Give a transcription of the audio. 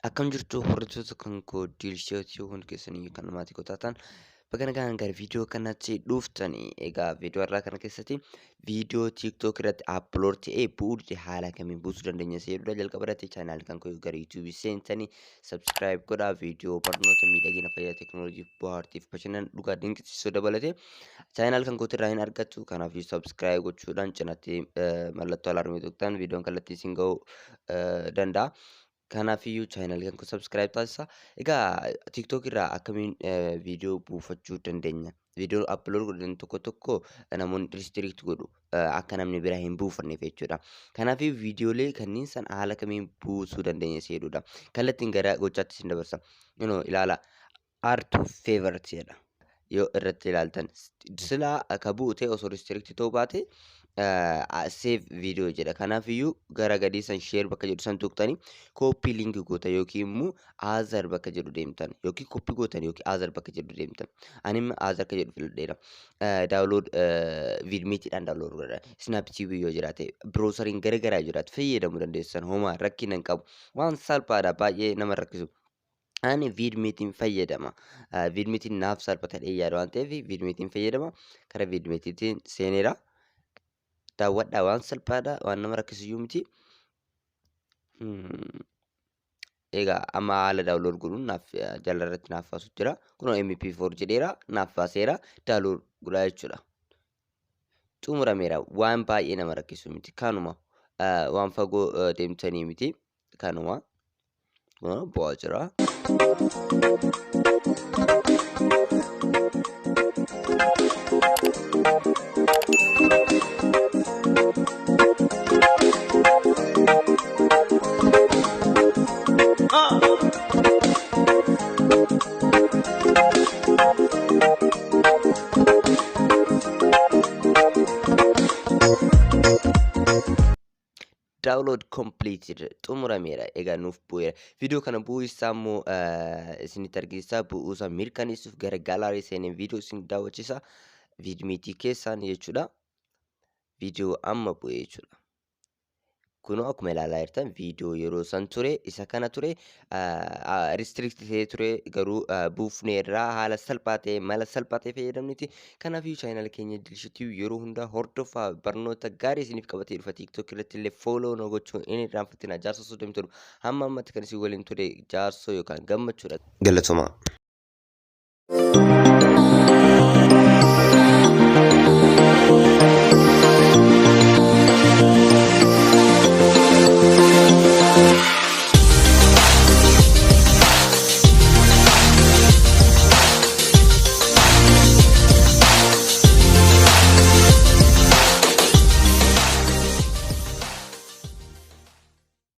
Akkam jirtu hordoftoota kan koo diilshootii hundi keessanii kan maatii koo taatan, baga nagaan gara viidiyoo kanatti dhuftanii. Egaa viidiyoo har'aa kana keessatti viidiyoo TikTok irratti upload ta'ee bu'uu dide haala kamiin buusuu dandeenya seerudha. Jalqaba irratti channel kan koo gara YouTube seentanii subscribe godhaa. Viidiyoo barnoota, miidhagina, fayyaa, teekinooloojii, bohaartiif bashannana dhugaa dinqisiisoo dabalatee channel kan kootii irraa hin argattu. Kanaaf subscribe gochuudhaan cinatti mallattoo alarmii tuqxan viidiyoon kallattii isin ga'uu danda'a. Kanaafiyyuu channel kan koo subscribe taasisa. Egaa TikTok irraa akkamiin viidiyoo buufachuu dandeenya? Viidiyoo upload godhan tokko tokko namoonni restrict godhu, akka namni biraa hin buufanneef jechuudha. Kanaafii viidiyoolee kanneen san haala kamiin buusuu dandeenya seedudha. Kallattiin gara gochaatti isin dabarsa. Inoo ilaala, "Add to favorite" jedha. Yoo irratti ilaaltan silaa akka bu'u ta'e, osoo restrict ta'uu baate, "save video" jedha. Kanaafiyyuu gara gadii san "share" bakka jedhu san tuqxanii copy link goota yookiin immoo "other" bakka jedhu deemtan, yookiin copy gootan yookiin "other" bakka jedhu deemtan. Ani immoo "other" akka jedhu filadheera. Download VidMateiidhaan download godha. Snaptube yoo jiraate, browseriin gara garaa jiraate fayyadamuu dandeessan, homaa rakkina hin qabu. Waan salphaadha, baay'ee nama rakkisu. Ani VidMateiin fayyadama. VidMateiin naaf salphata ta'ee yaada waan ta'eef VidMateiin fayyadama. Karaa VidMateiitiin seeneera. Daawwadhaa, waan salphaadha, waan nama rakkisiyyuu miti. Egaa amma haala download godhuun naaf jala irratti naaf baasu jira. Kunoo MP4 jedheera, naaf baaseera, download godhaa jechuudha. Xumurameera, waan baay'ee nama rakkisu miti. Kanuma, waan fagoo deemtanii miti. Kanuma. Kunoo bu'aa jira. Download completed, xumurameera. Egaa nuuf bu'eera. Viidiyoo kana bu'uu isaa immoo isinitti argisiisa. Bu'uu isaa mirkaneessuuf gara gallery seenee viidiyoo isin daawwachiisa. VidMate keessaan jechuudha. Viidiyoo amma bu'e jechuudha. Kunoo akkuma ilaalaa jirtan viidiyoo yeroo san ture isa kana ture. Restrict ta'ee ture, garuu buufneerraa haala salphaa ta'e, mala salphaa ta'e fayyadamniti. Kanaafuu channel keenya Dilshitii yeroo hundaa hordofaa, barnoota gaarii isiniif qabatee dhufa. TikTok irratti illee follow nu gochuun inni irraanfatina. Jaarsoo 37 hamma ammatti kan isin waliin ture Jaarsoo yookaan Gammachuudha. Galatomaa.